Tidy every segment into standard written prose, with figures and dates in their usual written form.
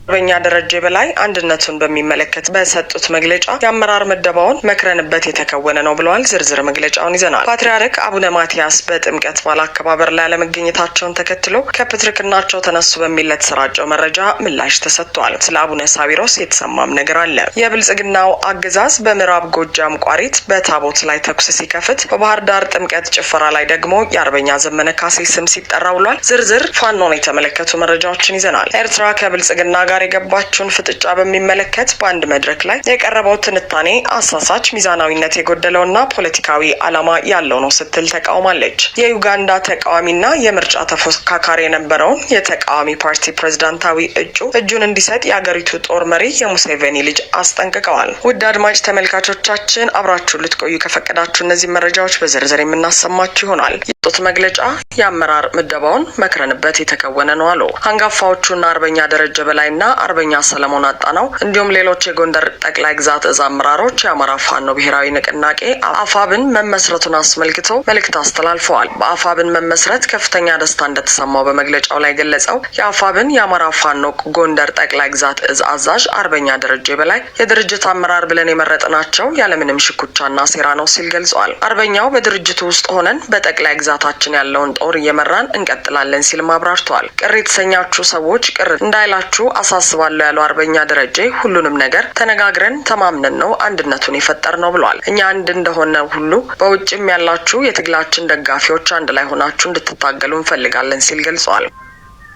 አርበኛ ደረጀ በላይ አንድነቱን በሚመለከት በሰጡት መግለጫ የአመራር ምደባውን መክረንበት የተከወነ ነው ብለዋል። ዝርዝር መግለጫውን ይዘናል። ፓትርያርክ አቡነ ማትያስ በጥምቀት በዓል አከባበር ላይ አለመገኘታቸውን ተከትሎ ከፕትርክናቸው ተነሱ በሚል ለተሰራጨው መረጃ ምላሽ ተሰጥቷል። ስለ አቡነ ሳዊሮስ የተሰማም ነገር አለ። የብልጽግናው አገዛዝ በምዕራብ ጎጃም ቋሪት በታቦት ላይ ተኩስ ሲከፍት፣ በባህር ዳር ጥምቀት ጭፈራ ላይ ደግሞ የአርበኛ ዘመነ ካሴ ስም ሲጠራ ውሏል። ዝርዝር ፋኖን የተመለከቱ መረጃዎችን ይዘናል። ኤርትራ ከብልጽግና ጋር የገባችውን ፍጥጫ በሚመለከት በአንድ መድረክ ላይ የቀረበው ትንታኔ አሳሳች፣ ሚዛናዊነት የጎደለውና ፖለቲካዊ ዓላማ ያለው ነው ስትል ተቃውማለች። የዩጋንዳ ተቃዋሚና የምርጫ ተፎካካሪ የነበረውን የተቃዋሚ ፓርቲ ፕሬዝዳንታዊ እጩ እጁን እንዲሰጥ የአገሪቱ ጦር መሪ የሙሴቬኒ ልጅ አስጠንቅቀዋል። ውድ አድማጭ ተመልካቾቻችን፣ አብራችሁ ልትቆዩ ከፈቀዳችሁ እነዚህ መረጃዎች በዝርዝር የምናሰማችሁ ይሆናል። የሰጡት መግለጫ የአመራር ምደባውን መክረንበት የተከወነ ነው አሉ። አንጋፋዎቹና አርበኛ ደረጀ በላይና አርበኛ ሰለሞን አጣናው እንዲሁም ሌሎች የጎንደር ጠቅላይ ግዛት እዝ አመራሮች የአማራ ፋኖ ብሔራዊ ንቅናቄ አፋብን መመስረቱን አስመልክቶ መልእክት አስተላልፈዋል። በአፋብን መመስረት ከፍተኛ ደስታ እንደተሰማው በመግለጫው ላይ ገለጸው። የአፋብን የአማራ ፋኖ ጎንደር ጠቅላይ ግዛት እዝ አዛዥ አርበኛ ደረጀ በላይ የድርጅት አመራር ብለን የመረጥናቸው ያለምንም ሽኩቻና ሴራ ነው ሲል ገልጸዋል። አርበኛው በድርጅቱ ውስጥ ሆነን በጠቅላይ ግዛታችን ያለውን ጦር እየመራን እንቀጥላለን ሲልም አብራርተዋል። ቅር የተሰኛችሁ ሰዎች ቅር እንዳይላችሁ አሳስባለሁ ያለው አርበኛ ደረጀ ሁሉንም ነገር ተነጋግረን ተማምነን ነው አንድነቱን የፈጠር ነው ብለዋል። እኛ አንድ እንደሆነ ሁሉ በውጭም ያላችሁ የትግላችን ደጋፊዎች አንድ ላይ ሆናችሁ እንድትታገሉ እንፈልጋለን ሲል ገልጸዋል።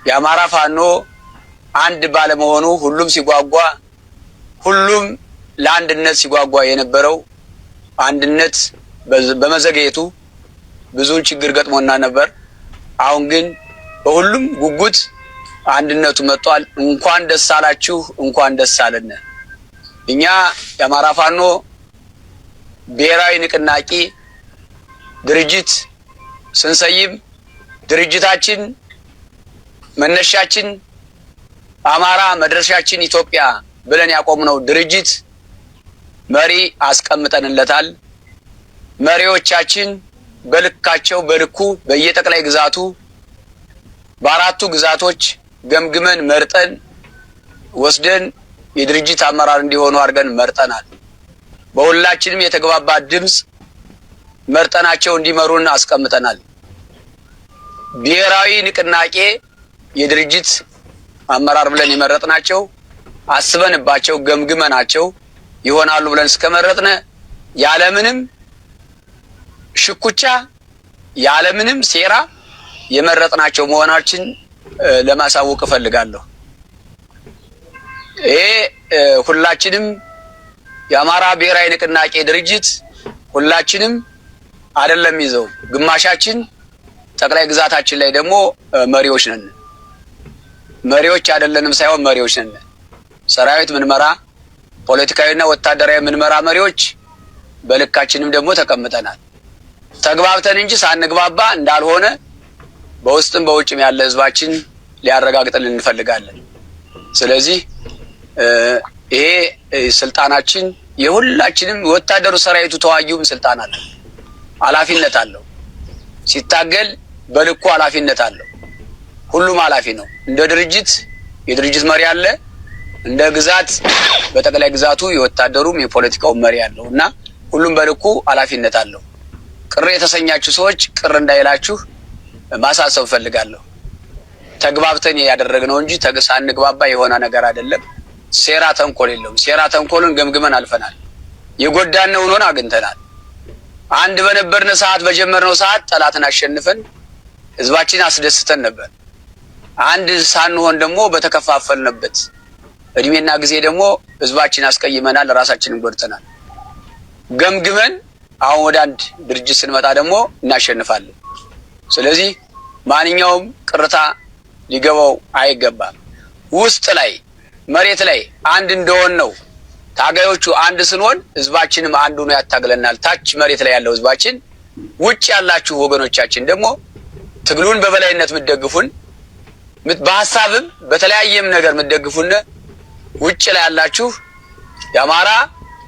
የአማራ ፋኖ አንድ ባለመሆኑ ሁሉም ሲጓጓ፣ ሁሉም ለአንድነት ሲጓጓ የነበረው አንድነት በመዘግየቱ ብዙ ችግር ገጥሞና ነበር። አሁን ግን በሁሉም ጉጉት አንድነቱ መጥቷል። እንኳን ደስ አላችሁ፣ እንኳን ደስ አለን። እኛ የአማራ ፋኖ ብሔራዊ ንቅናቄ ድርጅት ስንሰይም ድርጅታችን መነሻችን አማራ መድረሻችን ኢትዮጵያ ብለን ያቆምነው ድርጅት መሪ አስቀምጠንለታል። መሪዎቻችን በልካቸው በልኩ በየጠቅላይ ግዛቱ በአራቱ ግዛቶች ገምግመን መርጠን ወስደን የድርጅት አመራር እንዲሆኑ አድርገን መርጠናል። በሁላችንም የተግባባ ድምፅ መርጠናቸው እንዲመሩን አስቀምጠናል። ብሔራዊ ንቅናቄ የድርጅት አመራር ብለን የመረጥናቸው አስበንባቸው ገምግመናቸው ይሆናሉ ብለን እስከመረጥነ ያለምንም ሽኩቻ ያለምንም ሴራ የመረጥናቸው መሆናችን ለማሳወቅ እፈልጋለሁ። ይሄ ሁላችንም የአማራ ብሔራዊ ንቅናቄ ድርጅት ሁላችንም አይደለም ይዘው ግማሻችን ጠቅላይ ግዛታችን ላይ ደግሞ መሪዎች ነን። መሪዎች አይደለንም ሳይሆን መሪዎች ነን። ሰራዊት ምንመራ፣ ፖለቲካዊና ወታደራዊ ምንመራ መሪዎች በልካችንም ደግሞ ተቀምጠናል። ተግባብተን እንጂ ሳንግባባ እንዳልሆነ በውስጥም በውጭም ያለ ሕዝባችን ሊያረጋግጥልን እንፈልጋለን። ስለዚህ ይሄ ስልጣናችን የሁላችንም ወታደሩ፣ ሰራዊቱ፣ ተዋጊውም ስልጣን አለው፣ ኃላፊነት አለው። ሲታገል በልኩ ኃላፊነት አለው። ሁሉም ኃላፊ ነው። እንደ ድርጅት የድርጅት መሪ አለ፣ እንደ ግዛት በጠቅላይ ግዛቱ የወታደሩም የፖለቲካው መሪ አለው እና ሁሉም በልኩ ኃላፊነት አለው። ቅር የተሰኛችሁ ሰዎች ቅር እንዳይላችሁ ማሳሰብ እፈልጋለሁ። ተግባብተን ያደረግነው እንጂ ሳንግባባ የሆነ ነገር አይደለም። ሴራ ተንኮል የለውም። ሴራ ተንኮሉን ገምግመን አልፈናል። የጎዳነውን ሆነ አግኝተናል። አንድ በነበርን ሰዓት በጀመርነው ሰዓት ጠላትን አሸንፈን ህዝባችን አስደስተን ነበር። አንድ ሳንሆን ደግሞ በተከፋፈልንበት እድሜና ጊዜ ደግሞ ህዝባችን አስቀይመናል፣ ራሳችንን ጎድተናል። ገምግመን አሁን ወደ አንድ ድርጅት ስንመጣ ደግሞ እናሸንፋለን። ስለዚህ ማንኛውም ቅርታ ሊገባው አይገባም። ውስጥ ላይ መሬት ላይ አንድ እንደሆን ነው ታጋዮቹ አንድ ስንሆን ህዝባችንም አንዱ ነው ያታግለናል። ታች መሬት ላይ ያለው ህዝባችን፣ ውጭ ያላችሁ ወገኖቻችን ደግሞ ትግሉን በበላይነት የምትደግፉን፣ በሀሳብም በተለያየም ነገር የምትደግፉን ውጭ ላይ ያላችሁ የአማራ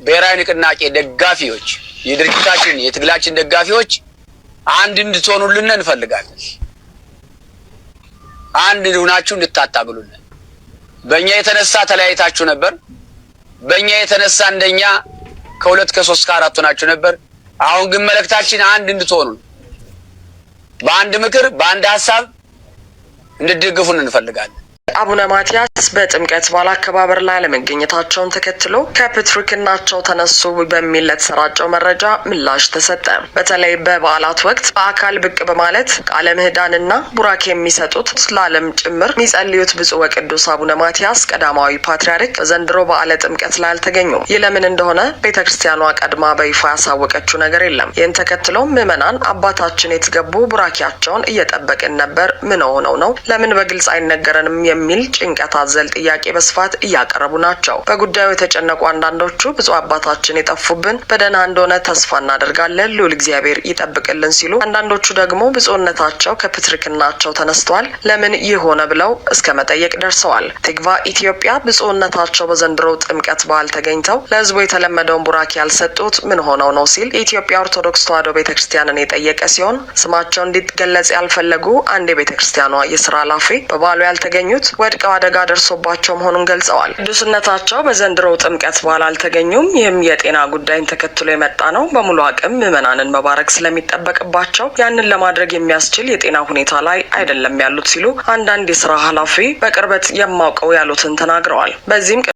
ብሔራዊ ንቅናቄ ደጋፊዎች፣ የድርጅታችን የትግላችን ደጋፊዎች አንድ እንድትሆኑልን እንፈልጋለን። አንድ ሆናችሁ እንድታታግሉልን። በእኛ የተነሳ ተለያይታችሁ ነበር። በእኛ የተነሳ እንደኛ ከሁለት ከሶስት ከአራት ሆናችሁ ነበር። አሁን ግን መልእክታችን አንድ እንድትሆኑ፣ በአንድ ምክር በአንድ ሀሳብ እንድትደግፉን እንፈልጋለን። አቡነ ማትያስ በጥምቀት በዓል አከባበር ላይ አለመገኘታቸውን ተከትሎ ከፕትርክናቸው ተነሱ በሚል ለተሰራጨው መረጃ ምላሽ ተሰጠ። በተለይ በበዓላት ወቅት በአካል ብቅ በማለት ቃለ ምዕዳንና ቡራኬ የሚሰጡት፣ ለዓለም ጭምር የሚጸልዩት ብፁዕ ወቅዱስ አቡነ ማትያስ ቀዳማዊ ፓትርያርክ በዘንድሮ በዓለ ጥምቀት ላይ አልተገኙም። ይህ ለምን እንደሆነ ቤተ ክርስቲያኗ ቀድማ በይፋ ያሳወቀችው ነገር የለም። ይህን ተከትሎ ምዕመናን አባታችን የት ገቡ? ቡራኬያቸውን እየጠበቅን ነበር፣ ምን ሆነው ነው? ለምን በግልጽ አይነገረንም? የሚል ጭንቀት አዘል ጥያቄ በስፋት እያቀረቡ ናቸው። በጉዳዩ የተጨነቁ አንዳንዶቹ ብፁዕ አባታችን የጠፉብን በደህና እንደሆነ ተስፋ እናደርጋለን፣ ልዑል እግዚአብሔር ይጠብቅልን ሲሉ፣ አንዳንዶቹ ደግሞ ብፁዕነታቸው ከፕትርክናቸው ተነስተዋል፣ ለምን ይህ ሆነ ብለው እስከ መጠየቅ ደርሰዋል። ቲክቫህ ኢትዮጵያ ብፁዕነታቸው በዘንድሮው ጥምቀት በዓል ተገኝተው ለሕዝቡ የተለመደውን ቡራኬ ያልሰጡት ምን ሆነው ነው ሲል የኢትዮጵያ ኦርቶዶክስ ተዋሕዶ ቤተ ክርስቲያንን የጠየቀ ሲሆን፣ ስማቸው እንዲገለጽ ያልፈለጉ አንድ የቤተ ክርስቲያኗ የስራ ኃላፊ በበዓሉ ያልተገኙት ወድቀው አደጋ ደርሶባቸው መሆኑን ገልጸዋል። ቅዱስነታቸው በዘንድሮው ጥምቀት በዓል አልተገኙም። ይህም የጤና ጉዳይን ተከትሎ የመጣ ነው። በሙሉ አቅም ምዕመናንን መባረክ ስለሚጠበቅባቸው ያንን ለማድረግ የሚያስችል የጤና ሁኔታ ላይ አይደለም ያሉት ሲሉ አንዳንድ የስራ ኃላፊ በቅርበት የማውቀው ያሉትን ተናግረዋል። በዚህም